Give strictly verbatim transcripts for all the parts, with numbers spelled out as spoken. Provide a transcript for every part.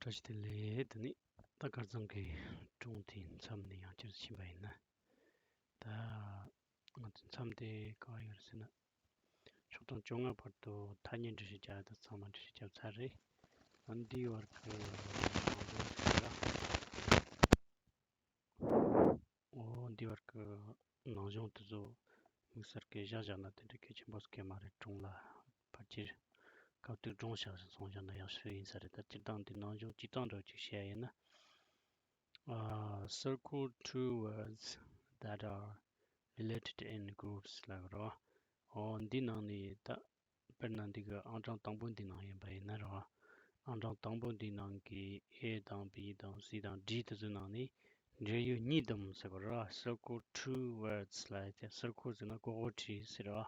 བཀྲ་ཤིས་བདེ་ལེགས། དེ་ནི་ད་ཁར་སང་གི་སྒྲུང་དེའི་མཚམས་ནས་ཡང་བསྐྱར་ཕྱིན་པ་ཡིན་ན། ད་ང་ཚོའི་མཚམས་དེ་ག་པར་ཡོད་རེད་ཟེར་ན། ཕྱོགས་སྟོན་བཅོ་ལྔ་བར་དུ་ཐ་སྙད་འགྲེལ་བཤད་བརྒྱབ་དང་ཚང་མ་འགྲེལ་བཤད་བརྒྱབ་ཚར་རེད། ཨ་འདིའི་བར་གྱི་ནང་དོན་དེ་ལ། འོ་འདི་བར་གྱི་ནང་གཞུང་དེ་ཚོ་དམིགས་བསལ་གྱི་བཞག་བཞག་ན་དེ་འདྲ་གལ་ཆེན་པོ་ཟེར་གྱི་མ་རེད། སྒྲུང་ལ་ཕལ་ཆེར་སྐབས་དེར་སྒྲུང་བཞག་བཞག་སོང་བཞག་ན་ཡག་ཤོས་ཡིན་ས་རེད། ད་སྤྱིར་བཏང་འདི་ནང་གཞུང་སྤྱིར་བཏང་འདྲ་བོ་ཅིག་བཤད་ཡིན་ན། ཨ། Circle two words that are related in groups ལབ་རོ། འོ་འདི་ནང་ནས་ད། དཔེར་ན་འདི་གི་ཨང་གྲངས་དང་པོ་འདི་ནང་ཡིན་པ་ཡིན་ན་རོ། ཨང་གྲངས་དང་པོ་འདི་ནང་གི་A དང་B དང་C དང་D དེ་ཚོའི་ནང་ནས་འབྲེལ་ཡོད་གཉིས་བསྡོམས་ཟེར་བ་རོ། Circle two words ལབ་ཡ་དེ། Circle ཟེར་ན་ཀོར་ཀོར་བྲིས་ཟེར་རོ།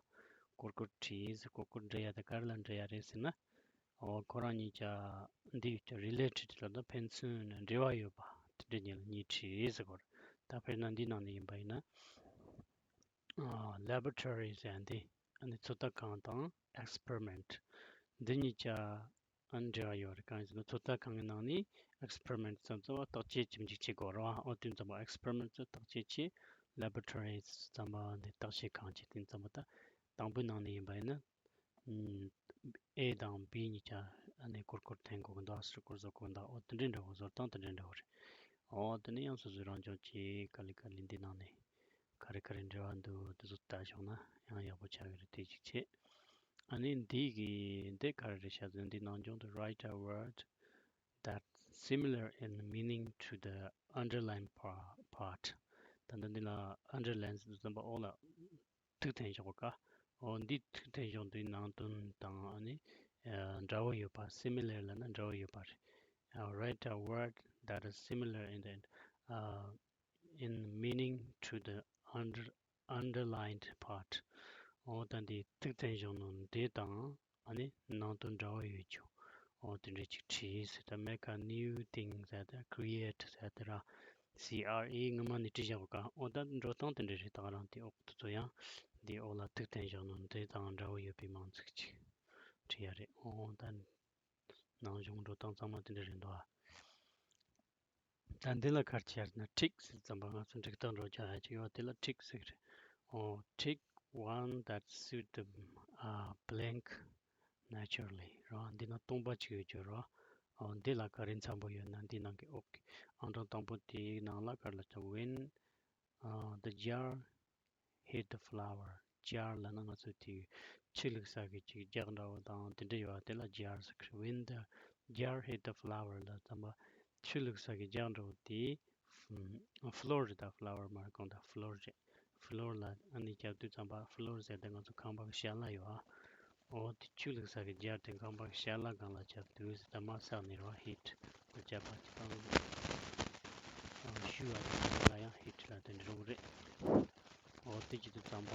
ཀོར་ཀོར་བྲིས་ཟེར། ཀོར་ཀོར་འབྲི་ཡ་དེ་ག་རེ་ལ་འབྲི་ཡ་རེད་ཟེར་ན། འོ་ཁོ་རང་གཉིས་ཀ་འདི་ཡོད་ཀྱི་related ལབ་ན་ཕན་ཚུན་འབྲེལ་བ་ཡོད་པ་དེ་འདྲ་གཉིས་ལ་གཉིས་བྲིས་ཟེར་གོ་རེད། ད་དཔེར་ན་འདི་ནང་ནས་ཡིན་པ་ཡིན་ན། ཨ། Laboratory ཟེར་ཡ་འདི་ཨ་ནི་ཚོད་ལྟ་ཁང་དང་experiment འདི་གཉིས་ཀ་ཨ་ནི་འབྲེལ་བ་ཡོད་རེད། གང་ཡིན་ཟེར་ན་ཚོད་ལྟ་ཁང་གི་ནང་ནས་experiment ཙམ་ཙམ་བ་བརྟག་དཔྱད་ཅིག་ཅིག་བྱེད་དགོས་རེད་བ། འོ་དུས་ཙམ་པ་experiment ཙམ་བརྟག་དཔྱད་ཅིག laboratory ཙམ་པ་འདི་བརྟག་དཔྱད་ཁང་ཅིག་དེ་ཙམ་པ་ད་དང་པོའི་ནང་ནས་ཡིན་པ་ཡིན་ན། ཨ། A དང་B གཉིས་ཀ་ཨ་ནི་ཀོར་ཀོར་འཐེན་དགོས་ཀྱི་འདུག circle བཟོ་དགོས་འདུག་འོ་དེ་འདྲའི་འདྲ་བོ། བཟོ་སྟངས་དེ་འདྲའི་འདྲ་བོ་རེད། འོ་དེ་ནས་ཡང་སོ་སོའི་རང་སྦྱོང་བྱེད། ག་ལེ་ག་ལེ་འདི་ནང་ནས་ག་རེ་ག་རེ་འབྲེལ་བ་འདུག་དེ་ཚོ་ལྟ་བྱུང་ན་ཡང་ཡག་པོ་ཆགས་ཀྱི་རེད། དེ་གཅིག་བྱས། ཨ་ནི་འདི་གི་འདི་ག་རེ་རེད་ཤག་ཟེར་ན། འདི་ནང་སྦྱོང་དུ་write a word that's similar in meaning to the underlined pa- part ད་ལྟ་འདི་ལ་underline ཟེར་དུས་ཙམ་པ་འོག་ལ་ཐིག་འཐེན་བཞག་པ་ཀ་འོ་འདི་ཐིག་འཐེན་བཞག་འདིའི་ནང་དོན་དང་ཨ་ནི་ཨ་འདྲ་བོ་ཡོད་པ། similar ལབ་ན་འདྲ་བོ་ཡོད་པ་རེད། ཨ། Write a word that is similar in the ཨ་in meaning to the under underlined part འོ་ད་འདི་ཐིག་འཐེན་བཞག་ནོ་འདི་དང་ཨ་ནི་ནང་དོན་འདྲ་བོ་ཡོད་ཀྱང་འོ་དེ་འདྲ་ཅིག་བྲིས་ཟེར། ད་make a new thing ཟེར་ད་create ཟེར་ད་ར་C R E སྔོན་མ་ནས་བྲིས་བཞག་པ་ཀ་འོ་ད་འགྲོ་སྟངས་དེ་འདྲ་རེད། ད་ག་རང་དེ་འོག་ཏུ་ཚོ་ཡང་འདི་འོག་ལ་ཐིག་འཐེན་བཞག་ནོ་འདི་དང་འདྲ་བོ་ཡོད་པའི་མིང་ཚིག་ཅིག་བྲིས་ཡ་རེད། འོ་ད་ནང་གཞུང་འགྲོ་སྟངས་ཚང་མ་དེ་འདྲ་རེད་འདུག་ཨ། ད་འདི་ལ་ག་རེ་བྱས་ན། trick ཟེར་ཙམ་པ་ང་ཚོ་འགྲིག་སྟངས་འགྲོ་རྒྱུ་ཡ་ཅིག་ཡོད། དེ་ལ་trick ཟེར་གི་རེད། འོ། Trick one that suit the ཨ་blank naturally རོ། འདི་ན་སྟོང་པ་ཅིག་ཡོད་རྒྱུ་རོ། འོ་འདི་ལ་ག་རེ་འཚམ་པོ་ཡོད་ན་འདི་ནང་གི་འོག་གི་ཨང་གྲངས་དང་པོ་དེའི་ནང་ལ་ག་རེ་ལབ་ཀྱང་when ཨ་the jar hit the floor. jar ལབ་ན་ང་ཚོས་དེའི་ཆུ་བླུགས་ས་གི་ཅིག་རྒྱག་འདྲ་བོ་དང་དེ་འདྲ་ཡོད་པ་དེ་ལ་jar ཟེར་གི་རེད། When the jar hit the floor ལབ་ཙམ་པ་ཆུ་བླུགས་ས་གི་རྒྱག་འདྲ་བོ་དེ་floor རེད། ད་floor མ་རེད། གང་ལྟར་floor རེད། floor ལ་ཨ་ནི་རྒྱབ་དུས་ཙམ་པ་floor ཟེར་ཏེ་ང་ཚོ་ཁང་པ་གི་ཞལ་ལག་ཡོད་ཨ། འོ་དེ་ཆུ་བླུགས་ས་གི་jar དེ་ཁང་པ་གི་ཞལ་ལག་སྒང་ལ་རྒྱབ་དུས་ད་མ་བསགས་ནས་རོ། hit ལ་རྒྱབ་པ་ཅིག་བཏང་། ཨ་ཤུ་བ་དེ་ལ་ཡང་hit ལ་དེ་འདྲ་རུང་རེད། འོ་དེ་བྱེད་དུས་ཙམ་པ་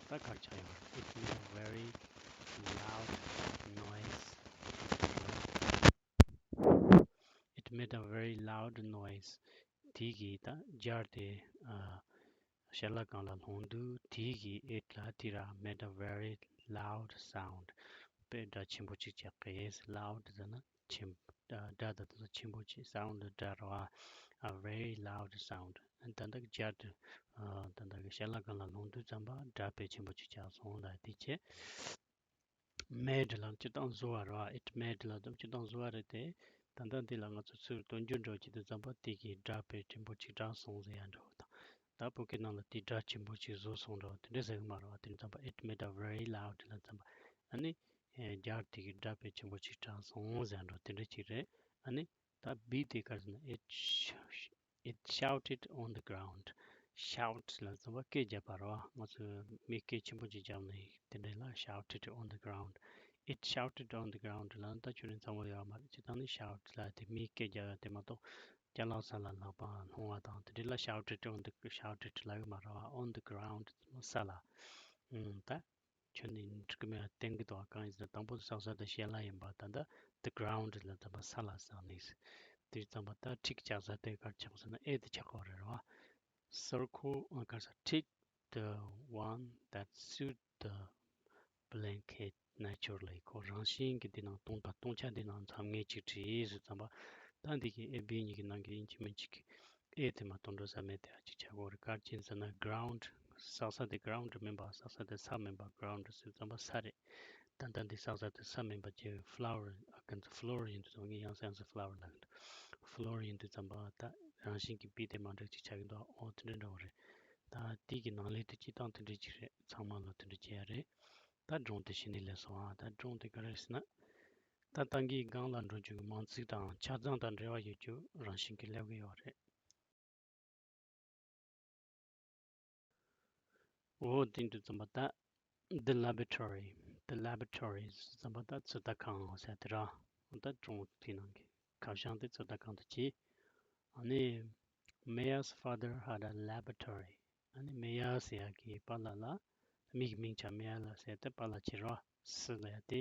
ད་ག་རེ་ཆགས་ཡོད་རེད། It made a very loud noise. It made a very loud noise. དེ་གིས་ད་jar དེ་ཨ་ཞལ་ལག་སྒང་ལ་ལྷུང་དུས་དེ་གིས་it ལ་དེ་ར་made a very loud sound དཔེ་སྒྲ་ཆེན་པོ་ཅིག་ཆགས་ཀྱི། loud ཟེར་ན་ཆེན་སྒྲ་དང་དེ་ཚོ་ཆེན་པོ་ཅིག sound སྒྲ་ར་བ། a very loud sound ད་ལྟ་jar དེ་ཨ་ད་ལྟ་གི་ཞལ་ལག་སྒང་ལ་ལྷུང་དུས་ཙམ་པ་སྒྲ་དཔེ་ཆེན་པོ་ཅིག་ཆགས་སོང་ལ་དེ་བྱས། made ལ་སྤྱིར་བཏང་བཟོ་བ་རེད་བ། it made ལ་དུམ་སྤྱིར་བཏང་བཟོ་བ་རེད་དེ། ད་ལྟ་འདི་ལ་ང་ཚོ་ཚུར་དོན་འགྱུར་འགྲོ་བྱེད་དུས་ཙམ་པ་དེ་གི་སྒྲ་དཔེ་ཆེན་པོ་ཅིག་གྲགས་སོང་ཟེར་ཡ་འདྲ་བོ་དང་། ད་བོད་སྐད་ནང་ལ་དེ་སྒྲ་ཆེན་པོ་ཅིག་བཟོ་སོང་འདྲ་བོ་དེ་འདྲ་ཟེར་གི་མ་རེད་བ། དེ་ཙམ་པ་it made a very loud ལ་ཙམ་པ་ཨ་ནི་jar དེ་གི་སྒྲ་དཔེ་ཆེན་པོ་ཅིག་གྲགས་སོང་ཟེར་ཡ་འདྲ་བོ་དེ་འདྲ་ཅིག་རེད། ཨ་ནི་ད་B དེ་ག་རེ་ཟེར་ན། it sh- It shouted on the ground. shout ལ་ཙམ་པ་སྐད་རྒྱབ་པ་རེད་བ། ང་ཚོས་མི་སྐད་ཆེན་པོ་ཅིག་རྒྱབ་ནས་དེ་འདྲ་ལ་shouted on the ground. It shouted on the ground ལ་ད་ཁྱོད་རང་ཚང་མ་ཡོད་མ་རེད། སྤྱིར་བཏང་ནི་shout ལ་དེ་མིའི་སྐད་རྒྱབ་ཡ་དེ་མ་གཏོགས་ཅ་ལག་ས་ལ་ལྷག་པ་ལྷུང་བ་དང་དེ་འདྲ་ལ་shouted on the shouted ལབ་ཀྱི་མ་རེད་བ། on the ground ས་ལ། ཨང་ད། ཁྱོད་ནི་འགྲིག་གི་མེད་པ་བསྟན་གི་འདུག་བ། གང་ཡིན་ཟེར་ན་དང་པོ་དེ་བསགས་ས་དེ་ཞལ་ལག་ཡིན་པ། ད་ལྟ་the ground ལ་ཙམ་པ་ས་ལ་བསགས་ནས། དེ་ཙམ་པ་ད་trick ཆགས་ས་དེ་ག་རེ་ཆགས་ཟེར་ན་ཨེ་དེ་ཆགས་ཀྱི་རེད་བ། Circle ཨ་ག་རེ་ཟེར། Trick the one that suit the blank naturally. ཁོ་རང་བཞིན་གྱིས་དེ་ནང་སྟོང་པ་སྟོང་ཆ་དེ་ནང་འཚམ་ངེས་ཅིག་བྲིས་ཟེར་ཙམ་པ། ད་འདི་གི་A B གཉིས་ཀྱི་ནང་གི་ཡིན་གཅིག་མིན་གཅིག་གི་A དེ་མ་གཏོང་འགྲོ་ས་མེད་དེ་ཨ་གཅིག་ཆགས་ཀྱི་ཡོད་རེད། ག་རེ་བྱས་ཟེར་ན་ground། ས་ས་དེ་ground མིན་པ། ས་ས་དེ་ས་མིན་པ། ground ཟེར་ཙམ་པ་ས་རེད། ད་ལྟ་འདི་ས་ས་དེ་ས་མིན་པ་ཅིག flower ཨ་ག་ཚོད་floor ཡིན་དུས་ཙམ་པ་ངས་ཡང་སེ་ཡང་སེ་flower ལབ་ཀྱི་འདུག floor ཡིན་དུས་ཙམ་པ་ད་རང་བཞིན་གྱི་B དེ་མ་འགྲིག་ཅིག་ཆགས་ཀྱི་འདུག་འོ་དེ་འདྲ་འདྲ་བོ་རེད། ད་དེ་གི་ནང་ལས་དེ་སྤྱིར་བཏང་དེ་འདྲ་ཅིག་རེད། ཚང་མ་ལ་དེ་འདྲ་བྱས་ཡ་རེད། ད་སྒྲུང་དེ་གཞི་ནས་ལས་སོང་ཨ། ད་སྒྲུང་དེ་ག་རེ་ཟེར་ན། ད་ད་གིན་སྒང་ལ་འགྲོ་རྒྱུ་གི་མིང་ཚིག་དང་ཆ་ཚང་དང་འབྲེལ་བ་ཡོད་རྒྱུ་རང་བཞིན་གྱིས་སླེབས་ཀྱི་ཡོད་རེད། འོ་དེ་འདྲ་ཙམ་པ་ད། The laboratory. The laboratory ཙམ་པ་ད་ཚོད་ལྟ་ཁང་ཟེར་དེ་ར། འོ་ད་སྒྲུང་དེ་ནང་གི་ཁ་བྱང་དེ་ཚོད་ལྟ་ཁང་དུ་བྱས། ཨ་ནི། Maya's father had a laboratory. ཨ་ནི་མེ་ཡ་ཟེར་ཡག་གི་པཱ་ལགས་ལ། མི་གི་མིང་ཆ་མེ་ཡ་ལགས་ཟེར་ཏེ་པཱ་ལགས་བྱས་ར། སི་ལ་ཡ་དེ།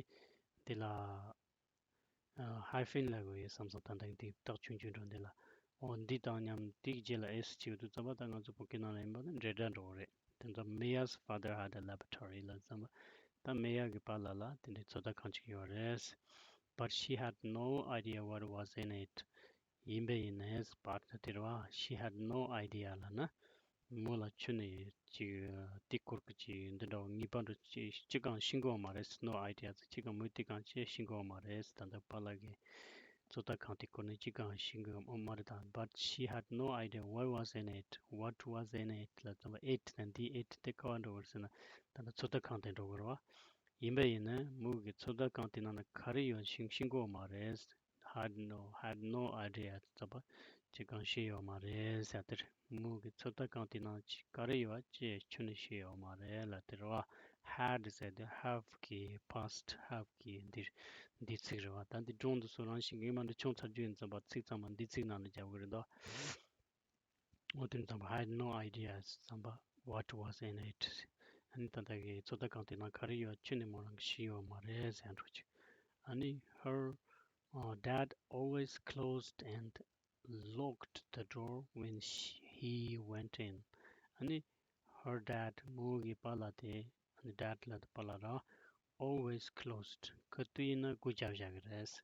དེ་ལ། ཨ། hyphen ལབ་དགོས་ཡོད་བསམ་སོང་། ད་ལྟ་འདི་རྟགས་ཆུང་ཆུང་འགྲོ་འདི་ལ། འོ་འདི་དང་མཉམ་དེའི་རྗེས་ལ་S བྱེད་དུས་ཙམ་པ་ད་ང་ཚོ་བོད་སྐད་ནང་ལ་ཡིན་པ་ནི་འབྲེལ་སྒྲ་འགྲོ་གི་རེད། དེ་ཚོ་Maya's father had a laboratory ལབ་ཙམ་པ། ད་མེ་ཡ་གི་པཱ་ལགས་ལ་དེ་འདྲའི་ཚོད་ལྟ་ཁང་ཅིག་ཡོད་རེད། But she had no idea what was in it. ཡིན་པས་ཡིན་ནས་but དེ་རེད་བ། She had no idea ལབ་ན། མོ་ལ་ཁྱོན་ནས་ཅིག་དེ་སྐོར་གྱི་ཅིག་འདི་འདྲ་བ་ངེས་པ་འདྲ་ཅིག་ཅི་གང་ཤེས་ཀྱི་ཡོད་མ་རེད། No idea ཟེར་ཅི་གང་མོས་དེ་གང་ཅི་ཤེས་ཀྱི་ཡོད་མ་རེད། ད་ལྟ་པཱ་ལགས་ཀྱིས་ཚོད་ལྟ་ཁང་དེ་སྐོར་ནས་ཅི་གང་ཤེས་ཀྱི་ཡོད་མ་རེད་ད། But she had no idea what was in it. What was in it ལབ་ཙམ་པ་it ན་འདི་it དེ་ག་བ་འགྲོ་གི་རེད་ཟེར་ན། ད་ལྟ་ཚོད་ལྟ་ཁང་དེ་འགྲོ་གི་རེད་བ། ཡིན་པས་ཡིན་ན་མོ་གིས་ཚོད་ལྟ་ཁང་དེ་ནང་ན་ག་རེ་ཡོད་ཤེས་ཤེས་ཀྱི་ཡོད་མ་རེད། Had no, had no idea ལབ་ཙམ་པ་ཅི་གང་ཤེས་ཡོད་མ་རེད་ཟེར་དེ་རེད། མོ་གིས་ཚོད་ལྟ་ཁང་དེ་ནང་ཅི་ག་རེ་ཡོད་ཅི་ཁྱོན་ནས་ཤེས་ཡོད་མ་རེད་ལབ་དེ་རེད་བ། Had ཟེར་དེ་have གི་past have གི་འདི་འདི་ཚིག་རེད་བ། ད་འདི་སྒྲུང་འདི་ཚོ་རང་བཞིན་གྱིས་མ་འདི་ཆུང་ཚར་རྒྱུ་ཡིན་ཙམ་པ་ཚིག་ཚང་མ་འདི་ཚིག་ནང་ལ་རྒྱབ་གི་རེད་དོ། འོ་དེ་ཙམ་པ། I had no idea ཙམ་པ། What was in it? ཨ་ནི་ད་ལྟ་གི་ཚོད་ལྟ་ཁང་དེ་ནང་ག་རེ་ཡོད་ཁྱོན་ནས་མོ་རང་གིས་ཤེས་ཡོད་མ་རེད་ཟེར་འགྲོ་ཅིག་ཨ་ནི་her, uh, dad always closed and locked the door when she, he went in. ཨ་ནི་her dad མོ་གི་པཱ་ལགས་དེ། ཨ་ནི་dad ལབ་དེ་པཱ་ལགས་ར། Always closed ག་དུས་ཡིན་ན་སྒོ་རྒྱབ་བཞག་གི་རེད།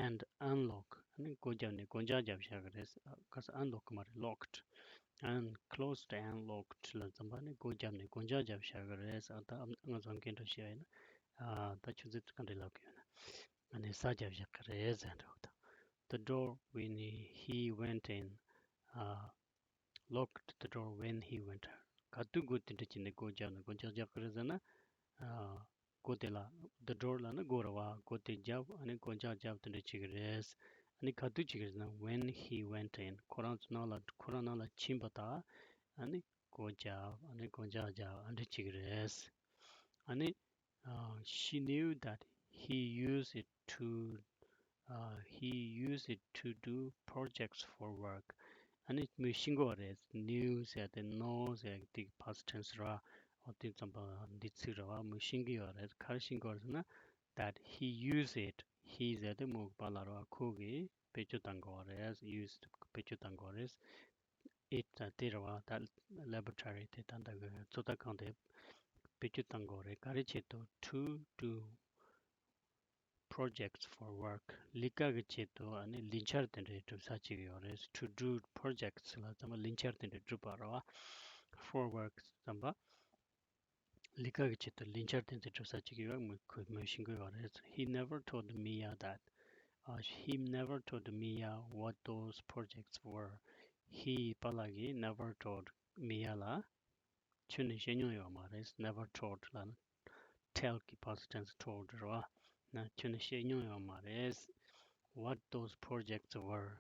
And unlock ཨ་ནི་སྒོ་བརྒྱབ་ནས་སྒོ་ལྕགས་བརྒྱབ་བཞག་གི་རེད། ཨ། ག་ས་unlock མ་རེད། Locked and closed and locked ལ་ཙམ་པ་ནི་སྒོ་བརྒྱབ་ནས་སྒོ་ལྕགས་བརྒྱབ་བཞག་གི་རེད། ཨ། ད་ང་ཚོ་སྐད་འགྲོ་བཤད་ཡིན་ན། ཨ། ད་ཆུ་ཚོད་ག་འདྲ་ལབ་གི་ཡོད་ན། ཨ་ནི་ས་བརྒྱབ་བཞག་གི་རེད་ཟེར་འགྲོ་གི་འདུག The door when he, he went in. ཨ། Locked the door when he went in. ག་དུས་སྒོ་དེ་འདྲ་བྱས་ནས་སྒོ་བརྒྱབ་ནས་སྒོ་ལྕགས་བརྒྱབ་གི་རེད་ཟེར་ན། ཨ། སྒོ་དེ་ལ། The door ལབ་ན་སྒོ་རེད་བ། སྒོ་དེ་བརྒྱབ། ཨ་ནི་སྒོ་ལྕགས་བརྒྱབ་དེ་འདྲ་བྱེད་ཀྱི་རེད། ཨ་ནི་ག་དུས་བྱེད་ཀྱི་རེད་ཟེར་ན། When he went in. ཁོ་རང་ཚོ་ནང་ལ། ཁོ་རང་ནང་ལ་ཕྱིན་པ་དང་། ཨ་ནི་སྒོ་བརྒྱབ། ཨ་ནི་སྒོ་ལྕགས་བརྒྱབ། ཨ་འདྲ་བྱེད་ཀྱི་རེད། ཨ་ནི། Uh, she knew that he used it to, uh, he used it to do projects for work. ཨ་ནི་མོས་ཤེས་ཀྱི་ཡོད་རེད། Knew ཟེར་དེ། Know ཟེར་དེ་past tense རེད་བ། འོ་དེ་ཙམ་པ་འདི་ཚིག་རེད་བ། མོས་ཤེས་ཀྱི་ཡོད་རེད། ག་རེ་ཤེས་ཀྱི་ཡོད་རེད་ཟེར་ན། That he used it. He ཟེར་དེ་མོ་གི་པཱ་ལགས་རེད་བ། ཁོ་གིས་བེད་སྤྱོད་བཏང་གི་ཡོད་རེད། Used བེད་སྤྱོད་བཏང་གི་ཡོད་རེད། It དེ་རེད་བ། ད་laboratory དེ་ད་ལྟ་གི་ཚོད་ལྟ་ཁང་དེ་བེད་སྤྱོད་བཏང་གི་ཡོད་རེད། ག་རེ་ཆེད་དུ། To do projects for work. ལས་ཀ་གི་ཆེད་དུ། ཨ་ནི་ལས་འཆར་དེ་འདྲའི་སྒྲུབ་ས་བྱེད་ཀྱི་ཡོད་རེད། To do projects ལབ་ཙམ་པ་ལས་འཆར་དེ་འདྲའི་སྒྲུབ་པ་རེད་བ། For work ཙམ་པ། ལས་ཀ་གི་ཆེད་དུ་ལས་འཆར་དེ་ཚོ་སྒྲུབ་ས་བྱེད་ཀྱི་ཡོད། མོས་ཁོས་མོས་ཤེས་ཀྱི་ཡོད་རེད། He never told Mia that. Uh, he never told Mia what those projects were. He པཱ་ལགས་ཀྱིས་never told Mia ལ་ཁྱོན་ནས་བཤད་མྱོང་ཡོད་མ་རེད། Never told ལབ་ན་tell གི་past tense told རེད་བ། ན་ཁྱོན་ནས་བཤད་མྱོང་ཡོད་མ་རེད། What those projects were.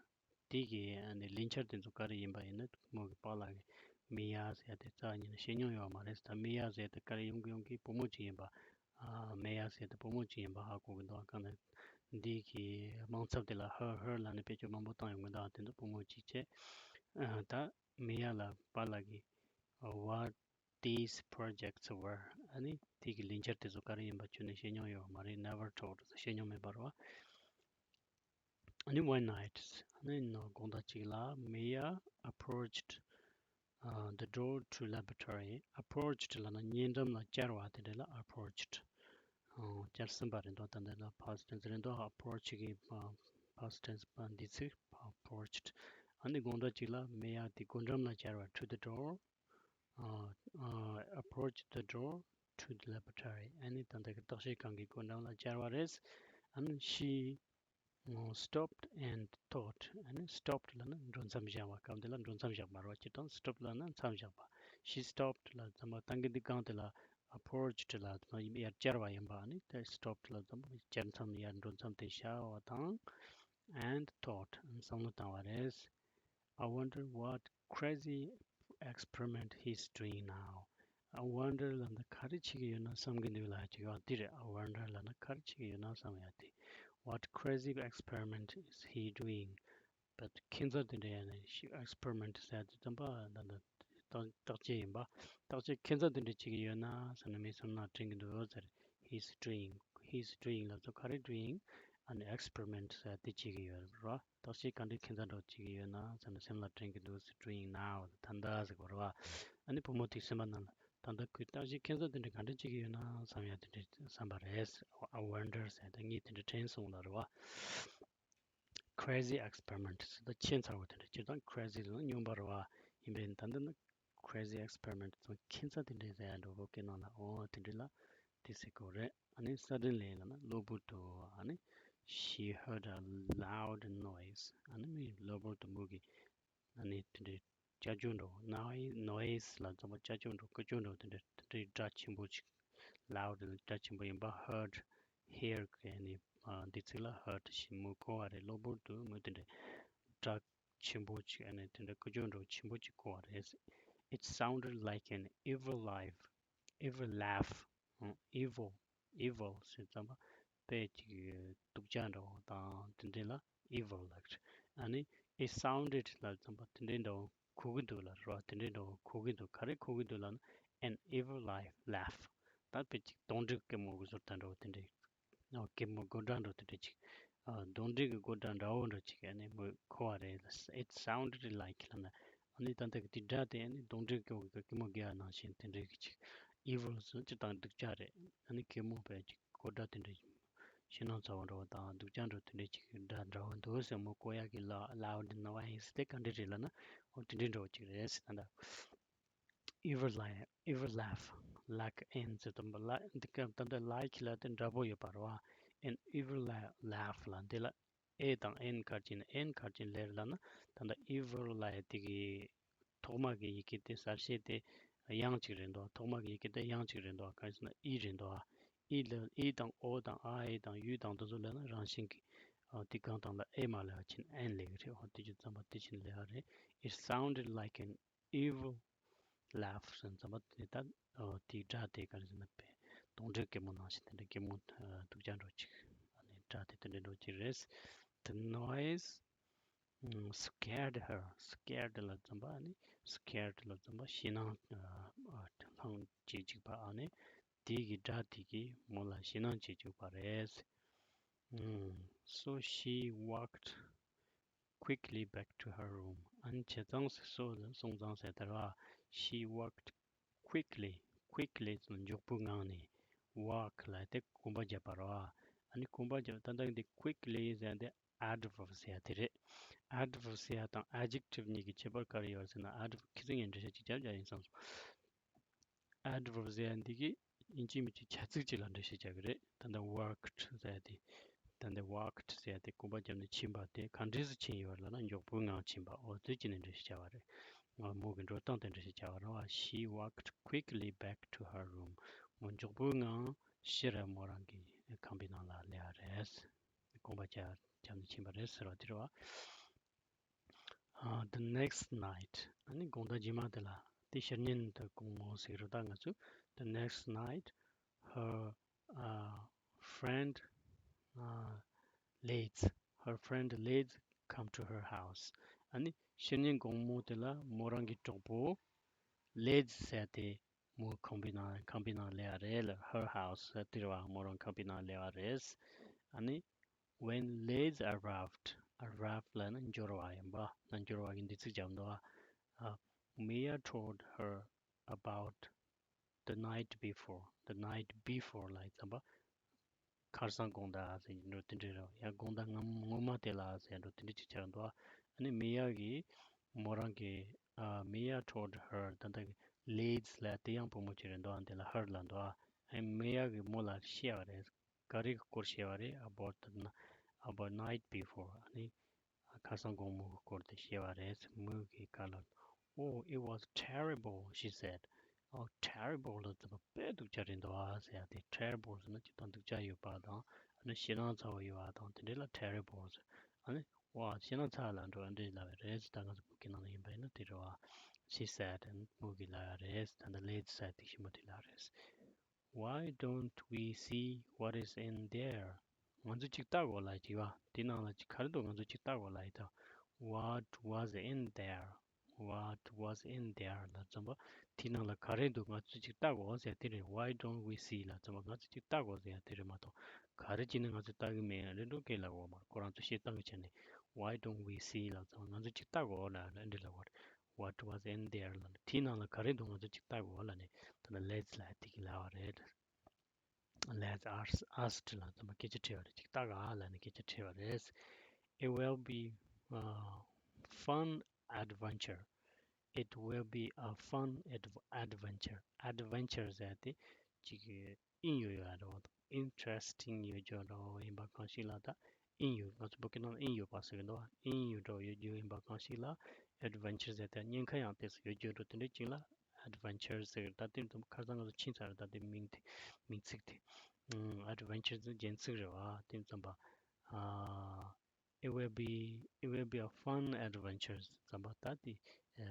དེ་གི་ཨ་ནི་ལས་འཆར་དེ་ཚོ་ག་རེ་ཡིན་པ་ཡིན་ན། མོ་གི་པཱ་ལགས་ཀྱིས་མེ་ཡ་ཟེར་དེ་རྩ་བ་ཉིད་ནས་བཤད་མྱོང་ཡོད་མ་རེད། ད་མེ་ཡ་ཟེར་དེ་ག་རེ་ཡོང་གི་ཡོང་གི་བུ་མོ་གཅིག་ཡིན་པ། ཨ། མེ་ཡ་ཟེར་དེ་བུ་མོ་གཅིག་ཡིན་པ་ཧ་གོ་གི་འདུག་གང་ལྟར་འདི་གི་མིང་ཚབ་དེ་ལ་her, her ལབ་ནས་བེད་སྤྱོད་མང་པོ་བཏང་ཡོང་གི་འདུག་དེ་ཚོ་བུ་མོ་གཅིག་བྱས། ཨ། ད་མེ་ཡ་ལ་པཱ་ལགས་ཀྱིས། What these projects were. ཨ་ནི་དེ་གི་ལས་འཆར་དེ་ཚོ་ག་རེ་ཡིན་པ་ཁྱོན་ནས་བཤད་མྱོང་ཡོད་མ་རེད། Never told བཤད་མྱོང་མེད་པ་རེད་བ། ཨ་ནི་one night. ཨ་ནི་ནོ་དགོང་དག་ཅིག་ལ། Mia approached, uh, the door to laboratory. Approached ལབ་ན་སྙན་འགྲམ་ལ་བཅར་བ་དེ་འདྲ་ལ་approached. ཨ། བཅར་ཟིན་པ་རེད་འདུག་ད་འདི་ལ་past tense རེད་འདུག approach གི། ཨ། past tense པ་འདི་ཚིག approached. ཨ་ནི་དགོང་དག་ཅིག་ལ་མེ་ཡར་དེ་སྒོ་འགྲམ་ལ་བཅར་བ། To the door. Uh, uh, approached the door to the laboratory. ཨ་ནི་ད་ལྟ་གི་བརྟག་དཔྱད་ཁང་གི་སྒོ་འགྲམ་ལ་བཅར་བ་རེད། ཨ་ནི་she, uh, stopped and thought. ཨ་ནི་stopped ལབ་ན་འགྲོ་མཚམས་བཞག་པ། སྐབས་འདི་ལ་འགྲོ་མཚམས་བཞག་པ་རེད་བ། སྤྱིར་བཏང་stopped ལབ་ན་མཚམས་བཞག་པ། She stopped ལ་ཙམ་པ་ད་གིན་འདི་སྒང་དེ་ལ་approached ལ་ཙམ་པ་ཡར་བཅར་བ་ཡིན་པ། ཨ་ནི་དེ་stopped ལ་ཙམ་པ་བཅར་མཚམས་ཡར་འགྲོ་མཚམས་དེ་བཞག་པ་དང་། And thought བསམ་བློ་བཏང་བ་རེད། I wonder what crazy experiment he's doing now. I wonder ལབ་ན་ག་རེ་བྱེད་ཀྱི་ཡོད་ན་བསམ་གྱི་འདུག་ལབ་ཀྱི་ཡོད་དེ་རེད། I wonder ལབ་ན་ག་རེ་བྱེད་ཀྱི་ཡོད་ན་བསམ་ཡ་དེ། What crazy experiment is he doing? But ཁྱད་མཚར་དེ་འདྲ་ཡང་ནས་ཤི་experiment ཟེར་དུས་ཙམ་པ་ད་ལྟ་བརྟག་དཔྱད་ཡིན་པ། བརྟག་དཔྱད་ཁྱད་མཚར་དེ་འདྲ་བྱེད་ཀྱི་ཡོད་ན་བསམ་ན་མི་བསམ་ན་དྲན་གྱི་འདུག་ཟེར། He's doing, he's doing ལབ་ཙམ་ག་རེ་doing? ཨ་ནི་experiment ཟེར་དེ་བྱེད་ཀྱི་ཡོད་རེད་བ། བརྟག་དཔྱད་ག་འདྲའི་ཁྱད་མཚར་འདྲ་བྱེད་ཀྱི་ཡོད་ན་བསམ་ན་སེམས་ལ་དྲན་གྱི་འདུག་ཟེར། Doing now ད་ལྟ་ཟེར་གྱི་རེད་བ། ཨ་ནི་བུ་མོ་དེའི་སེམས་པ་ནང་ལ་ད་ལྟ་ཁོས་བརྟག་དཔྱད་ཁྱད་མཚར་དེ་འདྲ་ག་འདྲ་བྱེད་ཀྱི་ཡོད་ན་བསམ་ཡ་དེ་འདྲ་བསམ་པ་རེད། I wonder ཟེར་ད་ངས་དེ་འདྲ་དྲན་སོང་ལབ་རེད་བ། Crazy experiment ཟེར་ད་ཁྱད་མཚར་བ་དེ་འདྲ། སྤྱིར་བཏང་crazy ལབ་ན་སྨྱོན་པ་རེད་བ། ཡིན་པས་ད་འདི་ན་crazy experiment ཙང་ཁྱད་མཚར་དེ་འདྲ་ཟེར་ཡ་འགྲོ་གོ་སྐད་ནང་ལ། ཨོ་དེ་འདྲ་ལ་དེ་ཟེར་གོ་རེད། ཨ་ནི་suddenly ལབ་ན་གློ་བུར་དུ། ཨ་ནི་she heard a loud noise. ཨ་ནི་མི་གློ་བུར་དུ་མོ་གི་ཨ་ནི་དེ་འདྲའི་ཅ་ཅོ་འདྲ་བོ། ནའི་noise ལ་ཙམ་པ་ཅ་ཅོ་འདྲ་བོ་སྐད་ཅོ་འདྲ་བོ་དེ་འདྲའི་དེ་འདྲའི་སྒྲ་ཆེན་པོ་ཅིག loud ལ་སྒྲ་ཆེན་པོ་ཡིན་པ། heard, hear གི་ཨ་ནི་འདི་ཚིག་ལ་heard ཞེས་མོས་གོ་བ་རེད། གློ་བུར་དུ་མོས་དེ་འདྲའི་སྒྲ་ཆེན་པོ་ཅིག་ཨ་ནི་དེ་འདྲའི་སྐད་ཅོ་འདྲ་བོ་ཆེན་པོ་ཅིག་གོ་བ་རེད། It sounded like an evil life, evil laugh. ཨང་། evil, evil ཟེར་ཙམ་པ་དཔེ་ཅིག་སྡུག་ཅག་འདྲ་བོ་དང་དེ་འདྲ་ལ་evil ལབ་ཀྱི་རེད། ཨ་ནི་it sounded ལབ་ཙམ་པ་དེ་འདྲ་འདྲ་བོ་གོ་གི་འདུག་ལབ་རེད་བ། དེ་འདྲ་འདྲ་བོ་གོ་གི་འདུག་ག་རེ་གོ་གི་འདུག་ལབ་ན་an evil life laugh. ད་དཔེ་ཅིག་གདོན་འདྲེ་སྐད་མོ་གི་བཟོ་ལྟ་འདྲ་བོ་དེ་འདྲ། ཨོ་སྐད་མོ་གོ་སྒྲ་འདྲ་བོ་དེ་འདྲ་ཅིག་ཨ་གདོན་འདྲེ་གི་གོ་སྒྲ་འདྲ་བོ་འདྲ་ཅིག་ཨ་ནི་མོས་གོ་བ་རེད། It sounded like ལབ་ན་ཨ་ནི་ད་ལྟ་གི་དེ་སྒྲ་དེ་ཨ་ནི་གདོན་འདྲེ་གི་སྐད་མོ་གོ་ཡ་ནང་བཞིན་དེ་འདྲ་གི་ཅིག evil ཟེར་ཅིག་དང་སྡུག་ཅག་རེད། ཨ་ནི་སྐད་མོ་དཔེ་ཅིག་གོ་སྒྲ་དེ་འདྲ་ཞེད་སྣང་ཚ་བོ་འདྲ་བོ་དང་སྡུག་ཅག་འདྲ་བོ་དེ་འདྲ་ཅིག་སྒྲ་འདྲ་བོ་འདུག་ཟེར་མོས་གོ་ཡ་གི་ལ་loud noise དེ་ག་འདྲ་རེད་ལབ་ན་ཨོ་དེ་འདྲ་འདྲ་བོ་ཅིག་རེད་ཟེར། ད་ལྟ evil laugh, evil laugh, like in ཟེར་དུས་ལ་འདི་སྐབས་ད་ལྟ་like ལ་དེ་འདྲ་པོ་ཡོད་པ་རེད་བ། An evil la- laugh ལ་འདི་ལ་a དང་n ག་རེ་བྱས་ནས་n ག་རེ་བྱས་ནས་ལབ་ན་ད་ལྟ་evil ལབ་ཡ་དེ་གི་ཐོག་མ་གི་ཡི་གེ་དེ་གསལ་བྱེད་དེ་དབྱངས་གཅིག་རེད་འདུག་ཐོག་མ་གི་ཡི་གེ་དེ་དབྱངས་གཅིག་རེད་འདུག་ག་རེ་ཟེར་ན་e རེད་འདུག e ལ་e དང་o དང་a e དང u དང་དེ་ཚོ་ལབ་ན་རང་བཞིན་གྱི་ཨ་དེ་གང་དང་ལ་a མ་ལབ་པ་བྱས་ནས་n ལབ་ཀྱི་རེད། འོ་དེ་ཅི་ཙམ་པ་དེ་བྱས་ནས་ལབ་ཡ་རེད། It sounded like an evil laugh ཟེར་ཙམ་པ་དེ་ད་ཨོ་དེའི་སྒྲ་དེ་ག་རེ་ཟེར་ན་དཔེ་གདོན་འདྲེ་སྐད་མོ་ནང་བཞིན་དེ་འདྲ་སྐད་མོ་ཨ་སྡུག་ཅག་འདྲ་བོ་ཅིག་ཨ་ནི་སྒྲ་དེ་དེ་འདྲ་འདྲ་བོ་ཅིག་རེད། The noise, mm, scared her. Scared ལབ་ཙམ་པ་ཨ་ནི་scared ལབ་ཙམ་པ་ཞེད་སྣང་ཨ་ཨ་ལངས་བྱེད་ཅིག་པ་ཨ་ནི་དེ་གི་སྒྲ་དེ་གིས་མོ་ལ་ཞེད་སྣང་བྱེད་ཅིག་པ་རེད། Mm, so she walked quickly back to her room. ཨ་ནི་བྱས་ཙང་ཟེར་སོ་སོང་ཙང་ཟེར་དར་བ། She walked quickly, quickly ཟེར་མགྱོགས་པོའི་ངང་ནས། walk ལབ་དེ་གོམ་པ་རྒྱབ་པ་རེད་བ། ཨ་ནི་གོམ་པ་རྒྱབ་ད་ལྟ་འདི་quickly ཟེར་དེ་adverb ཟེར་ཡ་དེ་རེད། adverb ཟེར་ཡ་དང་adjective གཉིས་ཀྱི་ཁྱད་པར་ག་རེ་ཡོད་ཟེར་ན་adverb ཁྱེད་ཚོ་ངས་འགྲེལ་བཤད་ཅིག་རྒྱབ་རྒྱག་ཡིན་བསམ་སོང་། adverb ཟེར་ཡ་འདི་གིས་ཡིན་གཅིག་མིན་གཅིག་བྱ་ཚིག་ཅིག་ལ་འགྲེལ་བཤད་རྒྱག་གི་རེད། ད་ལྟ་walked ཟེར་ཡ་དེ། ད་ལྟ་walked ཟེར་ཡ་དེ་གོམ་པ་བརྒྱབ་ནས་ཕྱིན་པ་དེ་ག་འདྲས་སུ་ཕྱིན་ཡོད་ལབ་ན་མགྱོགས་པོའི་ངང་ཕྱིན་པ། འོ་དེ་ཅི་ནས་འགྲེལ་བཤད་བྱ་བ་རེད། ང་མོ་གི་འགྲོ་སྟངས་དེ་འགྲེལ་བཤད་བྱ་བ་རེད་བ། She walked quickly back to her room. མོ་མགྱོགས་པོའི་ངང་ཕྱིར་མོ་རང་གི་ཁང་པའི་ནང་ལ་སླེབས་པ་རེད། གོམ་པ་རྒྱབ་བརྒྱབ་ནས་ཕྱིན་པ་རེད་ཟེར་བ་དེ་རེད་བ། Uh, the next night. ཨ་ནི་དགོང་དག་རྗེས་མ་དེ་ལ་དེ་ཕྱི་ཉིན་དུ་དགོང་མོ་ཟེར་གི་རེད་ད་ང་ཚོས། The next night, her, uh, friend, uh, leads, her friend leads come to her house. ཨ་ནི་ཕྱི་ཉིན་དགོང་མོ་དེ་ལ་མོ་རང་གི་གྲོགས་པོ་leads ཟེར་དེ་མོ་ཁང་པའི་ནང་ཁང་པའི་ནང་སླེབས་པ་རེད་ལ། her house ཟེར་དེ་རེད་བ། མོ་རང་ཁང་པའི་ནང་སླེབས་པ་རེད། ཨ་ནི། When leads arrived, arrived ལབ་ན་འབྱོར་བ་ཡིན་པ། ན་འབྱོར་བ་གི་འདི་ཚིག་རྒྱབ་འདུག་ཨ། Uh, Mia told her about the night before. The night before ལབ་ཙམ་པ་ ཁར་སང་དགོང་དག་ཟེར་གྱི་འགྲོ་དེ་འདྲ་རེད། ཡང་དགོང་དག་སྔ་སྔོན་མ་དེ་ལ་ཟེར་འགྲོ་དེ་འདྲ་ཅིག་ཆགས་འདུག་ཨ་ནི་མི་ཡ་གིས་མོ་རང་གི་ཨ་མི་ཡ་told her ད་ལྟ་ladies ལ་དེ་ཡང་བུ་མོ་ཅིག་རེད་འདུག་ཨ་དེ་ལ་her ལ་འདུག་ཨ་ནི་མི་ཡ་གིས་མོ་ལ་བཤད་པ་རེད། ག་རེ་གི་སྐོར་བཤད་པ་རེད། about the n- about night before ཨ་ནི། ཁ་སང་དགོང་མོ་གི་སྐོར་དེ་བཤད་པ་རེད། མོས་གི་ག་ལ། Oh, it was terrible, she said. Oh, terrible ལ་ཙམ་པ་དཔེ་སྡུག་ཅག་རེད་འདུག་ཨ་ཟེར་ཡ་དེ། terrible ཟེར་ན་ཅིག་དང་སྡུག་ཅག་ཡོད་པ་དང་། ཨ་ནི་ཞེད་སྣང་ཚ་བོ་ཡོད་པ་དང་དེ་འདྲ་ལ་terrible ཟེར། ཨ་ནི་ཝ་ཞེད་སྣང་ཚ་བ་ལ་འགྲོ་བ་འདྲ་ལབ་པ་རེད་ཟེར། ད་ང་ཚོ་བོད་སྐད་ནང་ལ་ཡིན་པ་ཡིན་ན་དེ་རེད་བ། She said མོས་གི་ལབ་ཡ་རེད། ད་ལྟ་ladies ཟེར་དེ་ཞིམ་པོ་དེ་ལབ་རེད། Why don't we see what is in there? ང་ཚོ་ཅིག་ལྟ་དགོས་ལ་ཅིག་བ། དེ་ནང་ལ་ཅིག་ག་རེ་འདུག་ང་ཚོ་ཅིག་ལྟ་དགོས་ལ་ཡིན་ད། What was in there? What was in there ལ་ཙམ་པ་དེ་ནང་ལ་ག་རེ་འདུག་ང་ཚོ་ཅིག་ལྟ་དགོས་ཟེར་དེ་རེད། Why don't we see ལ་ཙམ་པ་ང་ཚོ་ཅིག་ལྟ་དགོས་ཟེར་དེ་རེད་མ་གཏོགས། ག་རེ་བྱས་ནས་ང་ཚོ་ལྟ་གི་མེད་རེད་འགྲོ་སྐད་ལ་འོ་མ་ཁོ་རང་ཚོ་བཤད་སྟངས་ཀྱི་ཆ་ནས། Why don't we see ལ་ཙམ་པ་ང་ཚོ་ཅིག་ལྟ་དགོས་ལ་འདི་ལ་འོ། What was in there ལ་དེའི་ནང་ལ་ག་རེ་འདུག་ང་ཚོ་ཅིག་ལྟ་དགོས་ལ་ནི་ད་ནི་let's ལ་དེ་གི་ལབ་པ་རེད། Let's ask asked ལ་ཙམ་པ་སྐད་ཆ་དྲིས་པ་རེད། ཅིག་ལྟ་ག་ལ་ནི་སྐད་ཆ་དྲིས་པ་རེད། It will be a fun adventure. It will be a fun adv- adventure. Adventure ཟེར་དེ་ཅིག་ཨིན་ཡོད་ཡོད་རེད་བ། Interesting ཡོད་རྒྱུ་འདྲ་བོ་ཡིན་པ་གང་ཞིག་ལ་ད་ཨིན་ཡོད། ང་ཚོ་བོད་སྐད་ནང་ལ་ཨིན་ཡོད་པ་ཟེར་གི་འདུག་བ། ཨིན་ཡོད་འདྲ་བོ་ཡོད་རྒྱུ་ཡིན་པ་གང་ཞིག་ལ་adventure ཟེར་ཏེ་ཉེན་ཁ་ཡང་ཏོག་ཙམ་ཡོད་རྒྱུ་འདྲ་བོ་དེ་འདྲ་ཅིག་ལ་adventure ཟེར་གི། ད་དེ་ཙམ་ཁ་སང་ང་ཚོ་ཕྱིན་ཚར་རེད། ད་དེ་མིང་དེ་མིང་ཚིག་དེ་ཨ་adventure ཟེར་རྒྱན་ཚིག་རེད་བ། དེ་ཙམ་པ་ཨ། It will be, it will be a fun adventure ཙམ་པ་ད་དེ་ཨ་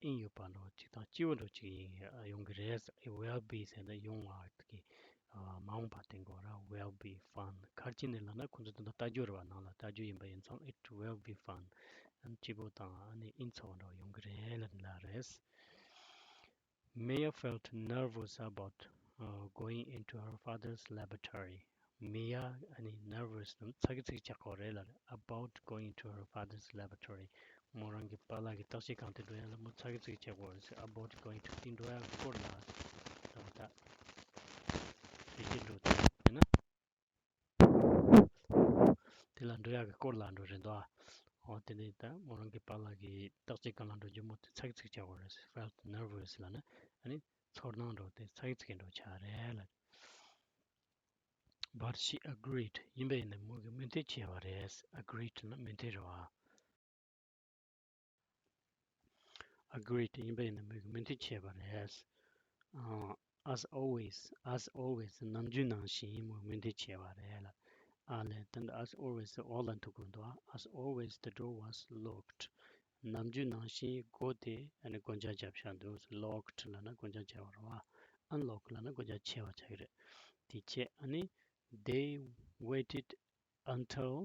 ཨིན་ཡོད་པ་འདྲ་བོ་ཅིག་དང་སྐྱིད་པོ་འདྲ་བོ་ཅིག་ཡིན་ཡོང་གི་རེད། It will be ཟེར་ན་ཡོང་བ་གི་ཨ་མ་འོངས་པ་སྟོན་གོ་ར། Will be fun ག་རེ་བྱས་ནས་ལབ་ན་ཁོང་ཚོ་ད་ལྟ་ལྟ་རྒྱུ་རེད་བ། ནང་ལ་ལྟ་རྒྱུ་ཡིན་པ་ཡིན་ཙང་it will be fun ཨ་ནི་སྐྱིད་པོ་དང་ཨ་ནི་ཨིན་ཚ་བོ་འདྲ་བོ་ཡོང་གི་རེད་ལབ་ལབ་རེད། Maya felt nervous about uh, going into her father's laboratory. མི་ཡ་ཨ་ནི་nervous ནམ་ཚ་གི་ཚིག་ཆགས་གོ་རེད་ལ། About going to her father's laboratory མོ་རང་གི་པཱ་ལགས་ཀྱི་བརྟག་དཔྱད་ཁང་དུ་འགྲོ་ཡ་ལ་མོ་ཚ་གི་ཚིག་ཆགས་གོ་རེད་ཟེར། About going to དེ་འགྲོ་ཡ་སྐོར་ལ་ད་ད་དེ་དེ་འགྲོ་དེ་ཡིན་ན། དེ་ལ་འགྲོ་ཡག་གི་སྐོར་ལ་འགྲོ་རེད་འདུག་ཨ། འོ་དེ་ནས་ད་མོ་རང་གི་པཱ་ལགས་ཀྱི་བརྟག་དཔྱད་ཁང་ལ་འགྲོ་རྒྱུ་མོ་དེ་ཚ་གི་ཚིག་ཆགས་པ་རེད། Felt nervous ལབ་ན་ཨ་ནི་ཚོར་སྣང་འགྲོ་དེ་ཚ་གི་ཚིག་འགྲོ་ཆགས་རེད་ལ། But she agreed ཡིན་པ་ཡིན་ན་མོ་གི་མོས་མཐུན་བྱས་པ་རེད། Agreed ལབ་ན་མོས་མཐུན་རེད་བ། Agreed ཡིན་པ་ཡིན་ན་མོས་མོས་མཐུན་བྱས་པ་རེད། ཨ། As always, as always ནམ་རྒྱུན་ནང་བཞིན་མོས་མོས་མཐུན་བྱས་པ་རེད་ལ། ཨ་ལས་དེ་འདི་as always འོག་ལ་འདུག་དགོས་འདུག As always the door was locked. ནམ་རྒྱུན་ནང་བཞིན་སྒོ་དེ་ཨ་ནི་སྒོ་ལྕགས་བརྒྱབ་བཞག་འདུག Locked ལབ་ན་སྒོ་ལྕགས་བརྒྱབ་པ་རེད་བ། Unlocked ལབ་ན་སྒོ་ལྕགས་ཕྱེ་བ་ཆགས་ཀྱི་རེད། དེ་བྱས་ཨ་ནི་they waited until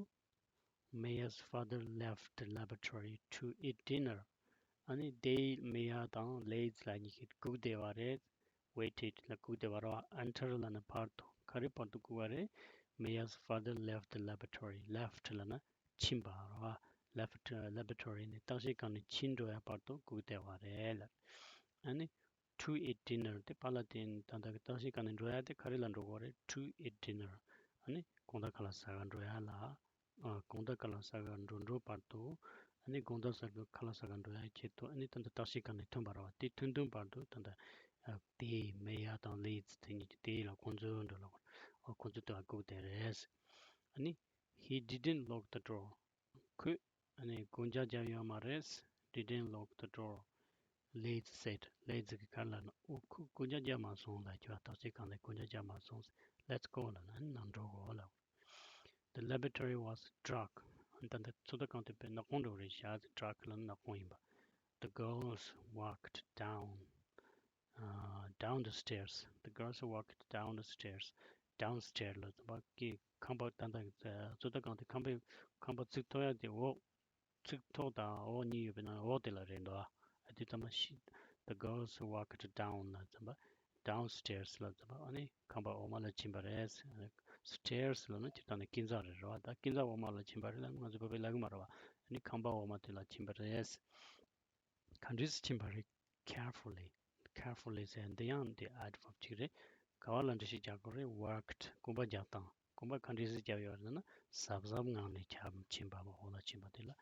Maya's father left the laboratory to eat dinner. ཨ་ནི་དེ་མི་ཡ་དང་ལེ་ཛི་ལ་གཉིས་ཀྱིས་སྒུག་བསྡད་པ་རེད། Waited ལ་སྒུག་བསྡད་པ་རེད་བ། Until ལབ་ན་བར་དུ། ག་རེ་བར་དུ་སྒུག་པ་རེད། Maya's father left the laboratory. Left ལབ་ན་ཕྱིན་པ་རེད་བ། Left laboratory ནས་བརྟག་དཔྱད་ཁང་ནས་ཕྱིན་འགྲོ་ཡ་བར་དུ་སྒུག་བསྡད་པ་རེད་ལ། ཨ་ནི་to eat dinner དེ་པཱ་ལགས་དེ་ད་ལྟ་གི་བརྟག་དཔྱད་ཁང་ནས་འགྲོ་ཡ་དེ་ག་རེ་ལ་འགྲོ་དགོས་རེད། To eat dinner ཨ་ནི་དགོང་དག་ཁ་ལག་ཟ་ག་འགྲོ་ཡ་ལ། ཨ། དགོང་དག་ཁ་ལག་ཟ་ག་འགྲོ་འགྲོ་བར་དུ། ཨ་ནི་དགོང་དག་ཟ་ག་ཁ་ལག་ཟ་ག་འགྲོ་ཡ་ཆེད་དུ་ཨ་ནི་ད་ལྟ་བརྟག་དཔྱད་ཁང་ནས་ཐོན་པ་རེད་བ། དེ་ཐོན་ཐོན་བར་དུ་ད་ལྟ་ཨ། དེ་མི་ཡ་དང་ལེ་ཛི་དེ་གཉིས་ཀྱིས་དེ་ལ་ཁོང་ཚོའི་འགྲོ་ལ་ཨ། ཁོང་ཚོ་དེ་ལ་སྒུག་བསྡད་རེད། ཨ་ནི་he didn't lock the door. ཁོས་ཨ་ནི་སྒོ་ལྕགས་བརྒྱབ་ཡོད་མ་རེད། Didn't lock the door. ལེ་ཛི་said. ལེ་ཛི་གིས་ག་རེ་ལབ་ན། ཨོ་ཁོས་སྒོ་ལྕགས་བརྒྱབ་མ་སོང་ལབ་ཀྱི་བ། བརྟག་དཔྱད་ཁང་ནས་སྒོ་ལྕགས་བརྒྱབ་མ་སོང་། Let's go ལབ་ན་ནང་འགྲོ་དགོས་ལབ། The laboratory was dark. ད་ལྟ་ཚོད་ལྟ་ཁང་དེ་དཔེ་ནག་པོ་འདྲ་བོ་རེད་ཤག Dark ལབ་ན་ནག་པོ་ཡིན་པ། The girls walked down, uh, down the stairs. The girls walked down the stairs. Downstairs ལ་ཚོད་པ་གི་ཁང་པ་ད་ལྟ་གི་ཚོད་ལྟ་ཁང་དེ་ཁང་པའི་ཁང་པ་ཚིག་ཐོག་ཡ་དེ་འོག་ཚིག་ཐོག་དང་འོག་གཉིས་ཡོད་པའི་ནང་འོག་དེ་ལ་རེད་འདུག་ཨ། དེ་ཚང་མ་ཤི། The girls walked down ལ་ཚང་མ། Downstairs ལ་ཚང་མ་ཨ་ནི་ཁང་པ་འོག་མ་ལ་ཕྱིན་པ་རེད། Stairs ལ་ནི་སྤྱིར་བཏང་ནས་སྐས་འཛེག་རེད་རེད་བ། ད་སྐས་འཛེག་འོག་མ་ལ་ཕྱིན་པ་རེད་ལ་ང་ཚོ་བོད་པས་ལབ་གི་མ་རེད་བ། ཨ་ནི་ཁང་པ་འོག་མ་དེ་ལ་ཕྱིན་པ་རེད། ག་འདྲས་སེ་ཕྱིན་པ་རེད། Carefully. Carefully ཟེར་འདི་ཡང་འདི་adverb ཅིག་རེད། ག་བ་ལ་འགྲེལ་བཤད་རྒྱག་དགོས་རེད། Walked རྐང་པ་རྒྱག་སྟངས། གོམ་པ་ག་འདྲས་སེ་བརྒྱབ་ཡོད་རེད་ཟེར་ན། གཟབ་གཟབ་ངང་ནས་ཁྱབ་ཕྱིན་པ། འོག་ལ་ཕྱིན་པ་དེ་ལ།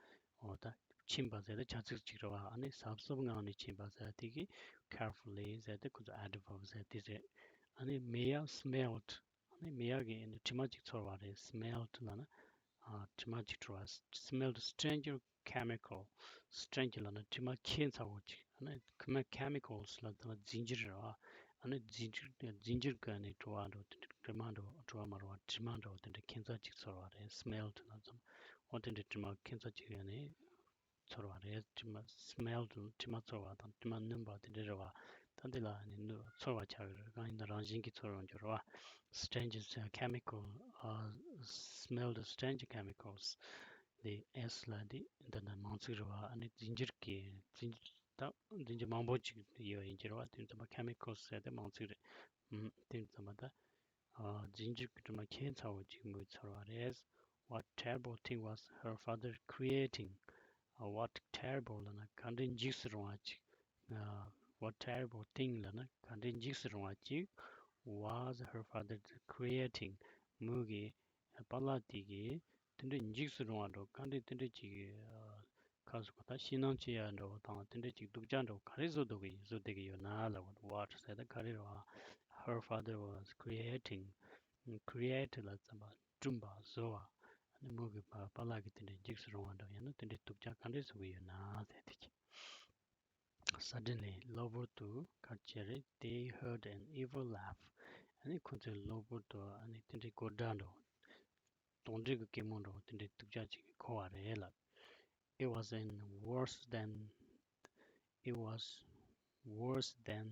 འོ་ད་ཕྱིན་པ་ཟེར་ཏེ་བྱ་ཚིག་ཅིག་རེད་བ། ཨ་ནི་གཟབ་གཟབ་ངང་ནས་ཕྱིན་པ་ཟེར་དེ་གི་carefully ཟེར་ཏེ་ཁོ་ཚོ་adverb ཟེར་དེ་རེད། ཨ་ནི་མེ་ཡ་smelt། ཨ་ནི་མེ་ཡ་གི་ཨ་ནི་དྲི་མ་ཅིག་ཚོར་བ་རེད། smelt ལབ་ན། ཨ། དྲི་མ་ཅིག་བྲོ་བ། smelt stranger chemical. stranger ལབ་ན་དྲི་མ་ཁྱད་མཚར་བོ་ཅིག་ཨ་ནི་chemi- chemicals ལབ་ན་རྫས་འགྱུར་རེད་བ། ཨ་ནི་རྫས་འགྱུར་རྫས་འགྱུར་གྱི་ཨ་ནི་བྲོ་བ་འདྲ་བོ་དེ་འདྲ། དྲི་མ་འདྲ་བོ། བྲོ་བ་མ་རེད་བ། དྲི་མ་འདྲ་བོ་དེ་འདྲ་ཁྱད་མཚར་ཅིག་ཚོར་བ་རེད། smelt ལབ་ཙང་། འོ་དེ་འདྲའི་དྲི་མ་ཁྱད་མཚར་ཅིག་ཨ་ནི་ཚོར་བ་རེད། དྲི་མ་smelt དྲི་མ་ཚོར་བ་དང་དྲི་མ་སྣུམ་པ་དེ་འདྲ་རེད་བ། ད་འདི་ལ་ནི་ནུ- ཚོར་བ་ཆགས་ཀྱི་རེད། གང་ཡིན་ན་རང་བཞིན་གྱིས་ཚོར་ཡོང་རྒྱུ་རེད་བ། stranger chemical, uh, smell the stranger chemicals. འདི་s ལ་འདི་འདི་ནི་མང་ཚིག་རེད་བ། ཨ་ནི་རྫས་འགྱུར་གྱི་རྫས་འགྱུར་ད་རྫས་འགྱུར་མང་པོ་ཅིག་ཡོད་ཡིན་གྱི་རེད་བ། དེ་ཙམ་པ་chemicals ཟེར་དེ་མང་ཚིག་རེད། ཨུམ། དེ་ཙམ་པ་ད། ཨ། རྫས་འགྱུར་གྱི་དྲི་མ་ཁྱད་མཚར་བོ་ཅིག་མོས་ཚོར་བ་རེད། What terrible thing was her father creating? ཨ། What terrible ལབ་ན་ག་འདྲའི་འཇིགས་སུ་རུང་བ་ཅིག་ཨ། What terrible thing ལབ་ན་ག་འདྲའི་འཇིགས་སུ་རུང་བ་ཅིག was her father creating? མོ་གི་པཱ་ལགས་དེ་གིས་དེ་འདྲའི་འཇིགས་སུ་རུང་བ་འདྲ་བོ་ག་འདྲའི་དེ་འདྲའི་ཅིག་ཨ། ཁ་སོ་ག་ད་ཞེད་སྣང་སྐྱེ་ཡ་འདྲ་བོ་དང་དེ་འདྲའི་ཅིག་སྡུག་ཅག་འདྲ་བོ་ག་རེ་བཟོ་འདུག་གི་བཟོ་བསྡད་ཀྱི་ཡོད་ན་ལབ། What ཟེར་ད་ག་རེ་རེད་བ། Her father was creating. create ལབ་ཙམ་པ་བསྐྲུན་པ་བཟོ་བ། ཨ་ནི་མོ་གི་པཱ་པཱ་ལགས་ཀྱིས་དེ་འདྲའི་འཇིགས་སུ་རུང་བ་འདྲ་བོ་ཡང་ན་དེ་འདྲའི་སྡུག་ཅག་ག་འདྲས་བཟོ་གི་ཡོད་ན་ཟེར་དེ་གི། Suddenly གློ་བུར་དུ་ག་རེ་བྱས་རེད། They heard an evil laugh. ཨ་ནི་ཁོ་ཚོས་གློ་བུར་དུ་ཨ་ནི་དེ་འདྲའི་དགོད་སྒྲ་འདྲ་བོ། གདོན་འདྲེ་གི་སྐད་མོ་འདྲ་བོ་དེ་འདྲའི་སྡུག་ཅག་ཅིག་གིས་གོ་བ་རེད་ལབ། It was an worse than, it was worse than,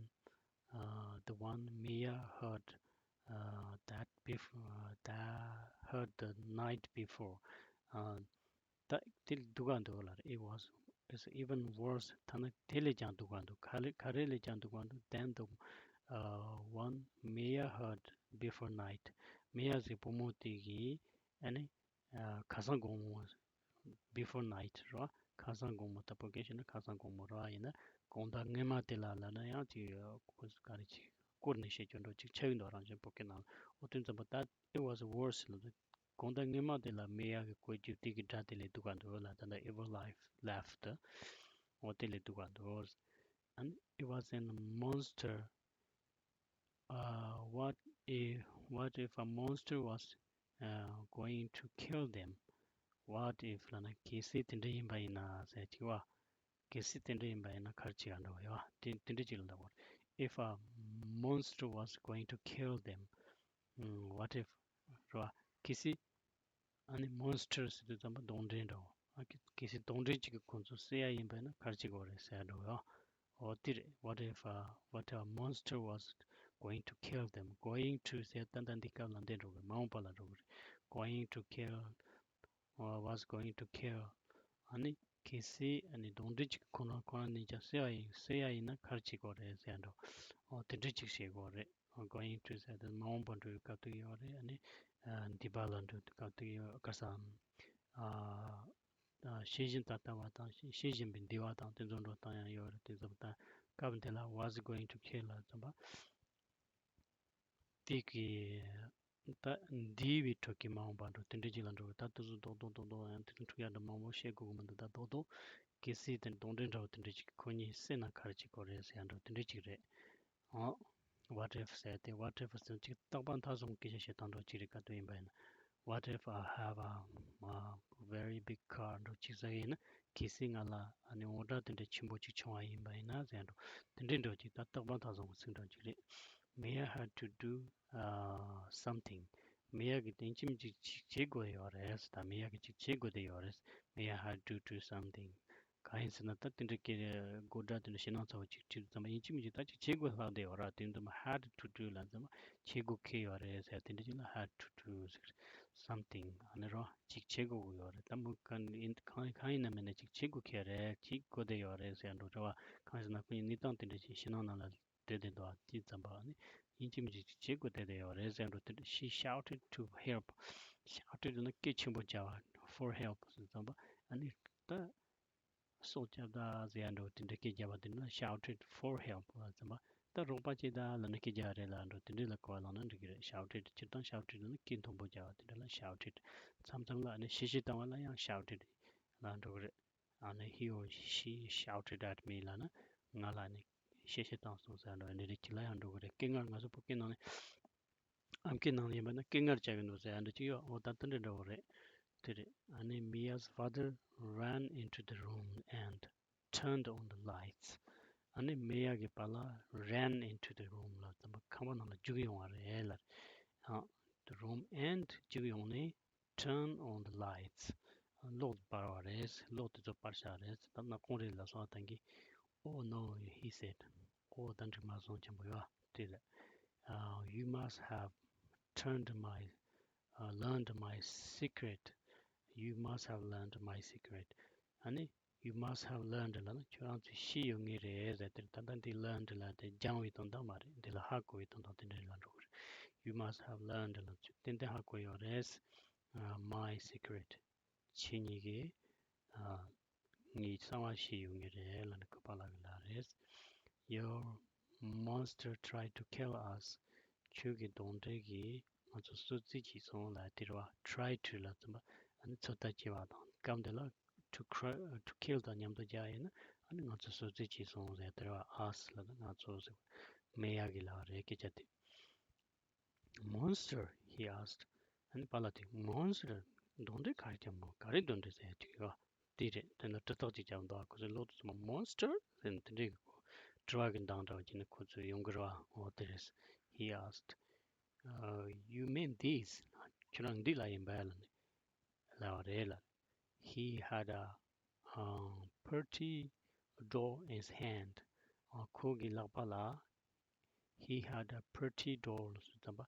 uh, the one Mia heard, uh, that before, uh, that heard the night before. Uh, ད་དེ་ལས་སྡུག་ག་འདུག་ལབ་རེད། It was, it's even worse. ཐ་ན་དེ་ལས་ཀྱང་སྡུག་ག་འདུག་ག་ལེ- ག་རེ་ལས་ཀྱང་སྡུག་ག་འདུག than the, uh, one Mia heard before night. མི་ཡ་ཟེར་བུ་མོ་དེ་གིས་ཨ་ནི། ཨ། ཁ་སང་དགོང་མོ། before night རེད་བ། ཁ་སང་དགོང་མོ། ད་བོད་སྐད་བཤད་ན་ཁ་སང་དགོང་མོ་རེད་བ། ཡིན་ན་དགོང་དག་སྔོན་མ་དེ་ལ་ལབ་ན་ཡང་ཅིག་ག་རེ་ཅིག་བསྐོར་ནས་བཤད་རྒྱུ་འདྲ་ཅིག་ཆགས་ཀྱི་འདུག་རང་བཞིན་བོད་སྐད་ནང་ལ། འོ་དེ་ཙམ་པ་ད། It was worse ལབ་དུས་དགོང་དག་སྔོན་མ་དེ་ལ་མི་ཡ་གི་དགོད་རྒྱུ་དེ་གི་སྒྲ་དེ་ལས་སྡུག་ག་འདུག་ལབ། ད་ལྟ་evil life laughed. འོ་དེ་ལས་སྡུག་ག་འདུག And it was an monster. Uh, what if, what if a monster was, uh, going to kill them? What if ལབ་ན་གལ་སྲིད་དེ་འདྲ་ཡིན་པ་ཡིན་ན་ཟེར་གྱི་བ། གལ་སྲིད་དེ་འདྲ་ཡིན་པ་ཡིན་ན་ག་རེ་བྱེད་ཡ་འདྲ་བ་ཡོད་བ། དེ་དེ་འདྲ་ཅིག་ལ་འདྲ་བ། If a monster was going to kill them, mm, what if རེད་བ། གལ་སྲིད། ཨ་ནི་monster ཟེར་དུས་ཙམ་པ་གདོན་འདྲེ་འདྲ་བོ། ཨ། གལ་གལ་སྲིད་གདོན་འདྲེ་གཅིག་གིས་ཁོང་ཚོ་བསད་ཡ་ཡིན་པ་ཡིན་ན་ག་རེ་བྱེད་དགོས་རེད་ཟེར་ཡ་འདྲ་བོ་ཡོད། འོ་དེ་རེད། What if, uh, what if a monster was going to kill them? Going to ཟེར་ད་ལྟ་འདི་སྐབས་ལ་འདི་འགྲོ་གི། མ་འོངས་པ་ལ་འགྲོ་གི་རེད། Going to kill, uh, was going to kill. ཨ་ནི་གལ་སྲིད་ཨ་ནི་གདོན་འདྲེ་གཅིག་གིས་ཁོང་རང་ཁོ་རང་གཉིས་ཀ་བསད་ཡ་ཡིན། བསད་ཡ་ཡིན་ན་ག་རེ་བྱེད་དགོས་རེད་ཟེར་ཡ་འདྲ་བོ། འོ་དེ་འདྲ་གཅིག་བྱེད་དགོས་རེད། Going to ཟེར་དུས་མ་འོངས་པ་འགྲོ་བའི་སྐབས་དེ་ཡོད་རེད། ཨ་ནི། ཨ། འདས་པ་ལ་འགྲོ་དུས་སྐབས་དེ་ཡོད། ག་ས། ཨ། ཨ། ཤེས་བཞིན་ད་ལྟ་བ་དང་ཤེས་བཞིན་པའི་འདས་པ་དང་དེ་ཚོ་འགྲོ་སྟངས་ཡང་ཡོད་རེད། དེ་ཚོ་ད་སྐབས་འདི་ལ་was going to kill ལབ་ཙམ་པ། དེ་གི་ད་འདས་པའི་ཁྲོད་ཀྱི་མ་འོངས་པ་འགྲོ་དེ་འདྲ་ཅིག་ལ་འགྲོ་གི། ད་དེ་ཚོ་རྡོག་རྡོག་རྡོག་རྡོག་ཡང་དེ་ཚོ་འཁྲུག་ཡ་འདྲ་མང་པོ་བཤད་དགོས་གི་མི་འདུག་ད་རྡོག་རྡོག་གལ་སྲིད་དེ་གདོན་འདྲེ་འདྲ་བོ་དེ་འདྲ་ཅིག་ཁོ་གཉིས་བསད་ན་ག་རེ་བྱེད་དགོས་རེད་ཟེར་ཡ་འདྲ་བོ་དེ་འདྲ་ཅིག་རེད། ཨོ། What if ཟེར་དེ། What if ཟེར་ཅིག་རྟག་པར་མཐའ་བཟུང་སྐད་ཆ་བཤད་སྟངས་འདྲ་ཅིག་རེད། ག་དུས་ཡིན་པ་ཡིན་ན། What if I have a, a very big car འདྲ་ཅིག་ཟེར་ཡིན་ན། གལ་སྲིད་ང་ལ་ཨ་ནི་འོ་ཌར་དེ་འདྲ་ཆེན་པོ་ཅིག་བྱུང་བ་ཡིན་པ་ཡིན་ན་ཟེར་འགྲོ། དེ་འདྲའི་འདྲ་ཅིག་ད་རྟག་པར་མཐའ་བཟུང་གི་ཚིག་འདྲ་ཅིག་རེད། Mia had to do, uh, something. མི་ཡ་གི་དེ་ཅི་མི་ཅིག་ཅིག་བྱེད་དགོས་ཡོད་རེད། ད་མི་ཡ་གི་ཅིག་བྱེད་དགོས་དེ་ཡོད་རེད། Mia had to do something. གང་ཡིན་ཟེར་ན་ད་དེ་འདྲ་སྐད་དགོད་སྒྲ་དེ་འདྲ་ཞེད་སྣང་ཚ་བོ་ཅིག་དྲིས་ཙམ་པ་ཡིན་གཅིག་མིན་གཅིག་ད་ཅིག་བྱེད་དགོས་ལྷག་བསྡད་ཡོད་ར། དེ་ཙམ་པ་had to do ལབ་ཙམ་པ་བྱེད་དགོས་ཁེལ་ཡོད་རེད་ཟེར། དེ་འདྲ་ཅིག་ལ་had to do ཟེར། Something ཨ་ནི་རོ་ཅིག་བྱེད་དགོས་ཀྱི་ཡོད་རེད། ད་མོ་གང་ཡིན་གང་ཡིན་ན་མིན་ན་ཅིག་བྱེད་དགོས་ཁེལ་རེད། བྱེད་དགོས་བསྡད་ཡོད་རེད་ཟེར་འགྲོ་རེད་བ། གང་ཡིན་ཟེར་ན་ཁོ་གཉིས་གནས་སྟངས་དེ་འདྲ་ཅིག་ཞེད་སྣང་ནང་ལ་བསྡད་བསྡད་འདུག་བ། དེ་ཙམ་པ་ཨ་ནི་ཡིན་གཅིག་མིན་གཅིག་ཅིག་བྱེད་དགོས་བསྡད་བསྡད་ཡོད་རེད་ཟེར་འགྲོ། དེ་འདྲ། She shouted to help. Shouted ལབ་ན་སྐད་ཆེན་པོ་བརྒྱབ་པ། For help ཟེར་ཙམ་པ་ཨ་ནི་ད། སྲོག་སྐྱབས་དང་ཟེར་ཡ་འདྲ་བོ་དེ་འདྲ་སྐད་རྒྱབ་པ་དེ་ནི་shouted for help ལབ་ཙམ་པ། ད་རོགས་པ་བྱེད་ད་ལབ་ན་སྐད་རྒྱག་རེད་ལབ་འགྲོ། དེ་འདྲ་ལ་གོ་བ་བླངས་ན་འགྲིག་གི་རེད། shouted། སྤྱིར་བཏང་shouted ལབ་ན་སྐད་མཐོན་པོ་རྒྱག་པ་དེ་འདྲ་ལ་shouted། མཚམས་མཚམས་ལ་ཨ་ནི་གཤེ་གཤེ་བཏང་བ་ལ་ཡང་shouted ལབ་འགྲོ་གི་རེད། ཨ་ནི he or she shouted at me ལབ་ན་ང་ལ་ཨ་ནི་གཤེ་གཤེ་བཏང་སོང་ཟེར་འགྲོ། འདི་འདྲ་ཅིག་ལ་ཡང་འགྲོ་གི་རེད། སྐད་ངར། ང་ཚོ་བོད་སྐད་ནང་ནས། ཨམ་སྐད་ནང་ནས་ཡིན་པ་ན་སྐད་ངར་བྱ་གི་འདུག་ཟེར་ཡ་འདྲ་ཅིག་ཡོད། འོ་ད་དེ་འདྲ་འདྲ་བོ་རེད། དེ་རེད། ཨ་ནི་Mia's father ran into the room and turned on the lights. ཨ་ནི་མི་ཡ་གི་པཱ་ལགས་ran into the room ལབ་ཙམ་པ་ཁང་པ་ནང་ལ་རྒྱུགས་ཡོང་བ་རེད་ལབ། ཨ། the room and རྒྱུགས་ཡོང་ནས་turn on the lights. གློག་སྤར་བ་རེད། གློག་དེ་ཚོ་སྤར་བཞག་རེད། ད་ནག་ཁུང་རེད་ལབ་སོང་། ཨ་ཐང་གིས། Oh no, he said. ཨོ་ད་འགྲིག་མ་སོང་ཅན་པོ་ཡོད་དེ་ལ། Uh, you must have turned my, uh, learned my secret. You must have learned my secret. ཨ་ནི། You must have learned ལབ་ན་ཁྱོད་རང་ཚོས་ཤེས་ཡོད་ངེས་རེད་ཟེར། དེར་ད་ལྟ་འདི་learned ལབ་དེ་སྦྱང་བའི་དོན་དག་མ་རེད། འདི་ལ་ཧ་གོ་བའི་དོན་དག་དེ་འདྲ་ལ་འགྲོ་གི་རེད། You must have learned ལབ་ཚོས་ཏན་ཏན་ཧ་གོ་ཡོད་རེད། Uh, my secret. ཁྱེད་གཉིས་ཀྱིས། ཨ། ངའི་གསང་བ་ཤེས་ཡོད་ངེས་རེད་ལབ་ནས་ཁོའི་པཱ་ལགས་ཀྱིས་ལབ་རེད། Your monster tried to kill us. ཁྱོད་ཀྱི་གདོན་འདྲེ་གིས་ང་ཚོ་གསོད་རྩིས་བྱས་སོང་ལབ་དེ་རེད་བ། try to ལབ་ཙམ་པ་ཨ་ནི་ཚོད་ལྟ་བྱས་པ་དང་། སྐབས་འདི་ལ་to cry, to kill དང་མཉམ་དུ་སྦྱར་ཡིན་ན་ཨ་ནི་ང་ཚོ་གསོད་རྩིས་བྱས་སོང་ཟེར་དེ་རེད་བ། us ལབ་ན་ང་ཚོ་ཟེར་བ། མི་ཡ་གིས་ལབ་པ་རེད་སྐད་ཆ་དེ། Monster? He asked. ཨ་ནི་པཱ་ལགས་དེ་monster གདོན་འདྲེ་ག་རེ་ཅན་པོ། ག་རེ་གདོན་འདྲེ་ཟེར་ཡ་ཅིག་ཡོད་དེ་རེད། དེ་ན་དྲི་རྟགས་ཅིག་བརྒྱབ་འདུག་ཁོ་ཚོས་ཀློག་དུས་ཙམ་པ་monster ཟེར་ནས་དེ་འདྲའི་གི་དྲི་བ་གི་འདང་འདྲ་བ་བྱས་ནས་ཁོ་ཚོས་ཡོང་གི་རེད་བ། འོ་དེ་རེད། He asked. Uh, you mean this? ཁྱོད་རང་འདི་ལབ་ཡིན་པས་ལབ་ནས་ལབ་པ་རེད་ལབ། He had a, uh, pretty doll in his hand. ཨ། ཁོ་གི་ལག་པ་ལ། He had a pretty doll ཟེར་ཙམ་པ།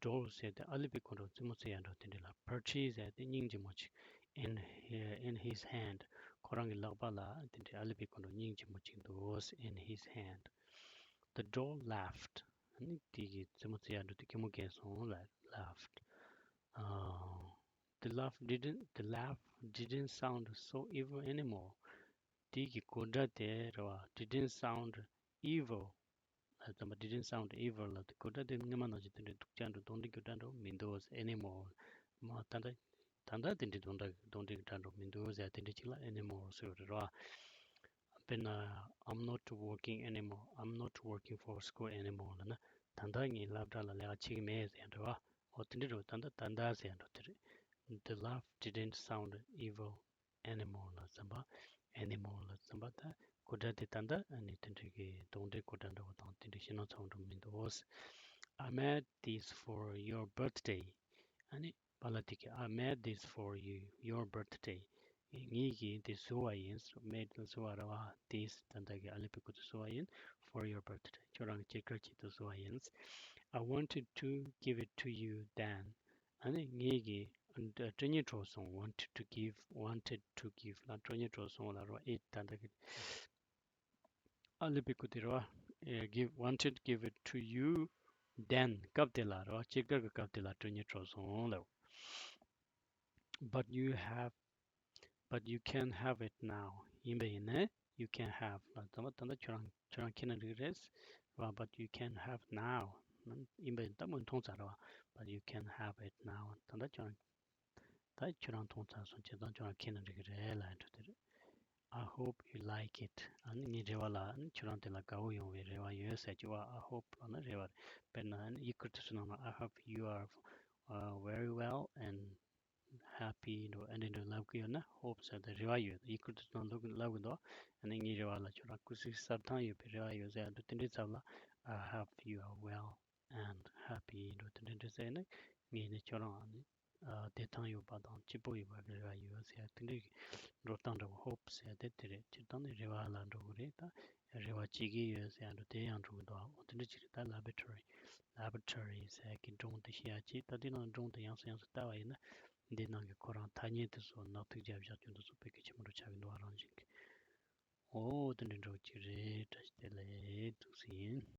doll ཟེར་ཏེ་ཨ་ལི་པི་ཀོ་འདྲ་བོ་རྩེད་མོ་རྩེ་ཡ་འདྲ་བོ་དེ་འདྲ་ལ། pretty ཟེར་ཏེ་སྙིང་རྗེ་མོ་ཅིག in, in his hand. ཁོ་རང་གི་ལག་པ་ལ་དེ་འདྲའི་ཨ་ལི་པི་ཀོ་འདྲ་བོ་སྙིང་རྗེ་མོ་ཅིག་འདུག in his hand. The doll laughed. ཨ་ནི་དེ་གི་རྩེད་མོ་རྩེ་ཡ་འདྲ་བོ་དེ་གད་མོ་བགད་སོང་ལབ། laughed. Uh, the laugh didn't, the laugh didn't sound so evil anymore. དེ་གི་གོ་སྒྲ་དེ་རེད་བ། didn't sound evil. ལབ་ཙམ་པ། didn't sound evil ལབ་དེ་གོ་སྒྲ་དེ་སྔོན་མ་ནང་བཞིན་དེ་འདྲའི་སྡུག་ཅག་འདྲ་བོ་གདོན་འདྲེ་གི་སྒྲ་འདྲ་བོ་མི་འདུག anymore. མ་ད་ལྟ་ད་ལྟ་དེ་འདྲའི་གདོན་འདྲེ་གདོན་འདྲེ་གི་སྒྲ་འདྲ་བོ་མི་འདུག་ཟེར་དེ་འདྲའི་ཅིག་ལ་anymore ཟེར་བ་རེད་བ། དཔེར་ན། I'm not working anymore. I'm not working for school anymore ལབ་ན་ད་ལྟ་ངས་སློབ་གྲྭ་ལ་ལས་ཀ་བྱེད་ཀྱི་མེད་ཟེར་ཡ་འདྲ་བ། འོ་དེ་འདྲ་རེད་བ། ད་ལྟ་ད་ལྟ་ཟེར་ཡ་འདྲ་བོ་དེ་རེད། The laugh didn't sound evil anymore ལབ་ཙམ་པ། anymore ལབ་ཙམ་པ་ད་གོ་སྒྲ་དེ་ད་ལྟ་ཨ་ནི་དེ་འདྲའི་གི་གདོན་འདྲེ་གོ་སྒྲ་འདྲ་བོ་དང་དེ་འདྲའི་ཞེད་སྣང་ཚ་བོ་འདྲ་བོ་མི་འདུག I made this for your birthday. ཨ་ནི་པཱ་ལགས་དེ་གིས། I made this for you, your birthday. ངས་ཀྱིས་དེ་བཟོས་པ་ཡིན། made བཟོས་པ་རེད་བ། this ད་ལྟ་གི་ཨ་ལི་པི་ཀོ་དེ་བཟོས་པ་ཡིན། for your birthday. ཁྱོད་རང་གི་སྐྱེས་སྐར་ཆེད་དུ་བཟོས་པ་ཡིན། I wanted to give it to you then. ཨ་ནི་ངས་ཀྱིས་སྤྲོད་སྙིང་བྲོ་སོང་། wanted to give, wanted to give ལ་སྤྲོད་སྙིང་བྲོ་སོང་ལབ་རེད་བ། it ད་ལྟ་གི་ཨ་ལི་པི་ཀོ་དེ་རེད་བ། give, wanted give it to you then. སྐབས་དེ་ལ་རེད་བ། སྐྱེས་སྐར་གྱི་སྐབས་དེ་ལ་སྤྲོད་སྙིང་བྲོ་སོང་ལབ། But you have, but you can't have it now. ཡིན་པ་ཡིན་ན། you can have ལབ་ཙམ་པ་ད་ལྟ་ཁྱོད་རང་ཁྱོད་རང་ཁྱེར་ན་འགྲིག་རེད་བ། But you can have now. ཡིན་པ་ཡིན་ད་མོ་མཐོང་ཚར་རེད་བ། But you can have it now. ད་ལྟ་ཁྱོད་རང་ད་ཁྱོད་རང་མཐོང་ཚར་སོང་། བྱས་ཙང་ཁྱོད་རང་ཁྱེར་ན་འགྲིག་གི་རེད་ལབ་ཡ་འདྲ་དེ་རེད། I hope you like it. ཨ་ནི་ངའི་རེ་བ་ལ་ཨ་ནི་ཁྱོད་རང་དེ་ལ་དགའ་བོ་ཡོང་བའི་རེ་བ་ཡོད་ཟེར་གྱི་བ། I hope ལབ་ན་རེ་བ་རེད། དཔེར་ན་ཨ་ནི་ཡི་གེ་དེ་ཚོ་ནང་ལ། I hope you are, uh, very well and happy འགྲོ་ཨ་འདྲ་འགྲོ་ལབ་གི་ཡོད་ན། hope ཟེར་དེ་རེ་བ་ཡོད། ཡི་གེ་དེ་ཚོ་ནང་ལབ་གི་ལབ་གི་འདུག་ཨ་ནི་ངའི་རེ་བ་ལ་ཁྱོད་རང་སྐུ་གཟུགས་གསལ་ཐང་ཡོད་པའི་རེ་བ་ཡོད་ཟེར་ཡ་འདྲ་དེ་འདྲའི་ཚབ་ལ། I hope you are well and happy འགྲོ་དེ་འདྲ་འདྲ་ཟེར་ན་ངས་ནི་ཁྱོད་རང་ཨ་ནི་ཨ་བདེ་ཐང་ཡོད་པ་དང་སྐྱིད་པོ་ཡོད་པ་གི་རེ་བ་ཡོད་ཟེར་ཡ་དེ་འདྲའི་འགྲོ་སྟངས་འདྲ་བོ། hope ཟེར་ཡ་དེ་དེ་རེད། སྤྱིར་བཏང་ནི་རེ་བ་ལ་འགྲོ་གི་རེད། ད་རེ་བ་བྱེད་ཀྱི་ཡོད་ཟེར་ཡ་འགྲོ་དེ་ཡང་འགྲོ་གི་འདུག་འོ་དེ་འདྲ་ཅིག་རེད། ད་laboratory, laboratory ཟེར་ཡ་གི་སྒྲུང་དེ་བཤད་ཡ་ཅིག་ད་དེ་ནང་སྒྲུང་དེ་ཡང་སེ་ཡང་སེ་ལྟ་བ་ཡིན་ན་འདི་ནང་གི་ཁོ་རང་ཐ་སྙད་དེ་ཚོ་ནག་ཐིག་བརྒྱབ་བཞག་རྒྱུ་འདུག་ཚོ་དཔེ་གལ་ཆེན་པོ་འདྲ་ཆགས་ཀྱི་འདུག་ཨ་རང་བཞིན་གྱི། འོ་དེ་འདྲ་འདྲ་བོ་ཅིག་རེད། བཀྲ་ཤིས་བདེ་ལེགས། ཐུགས་རྗེ་ཆེ།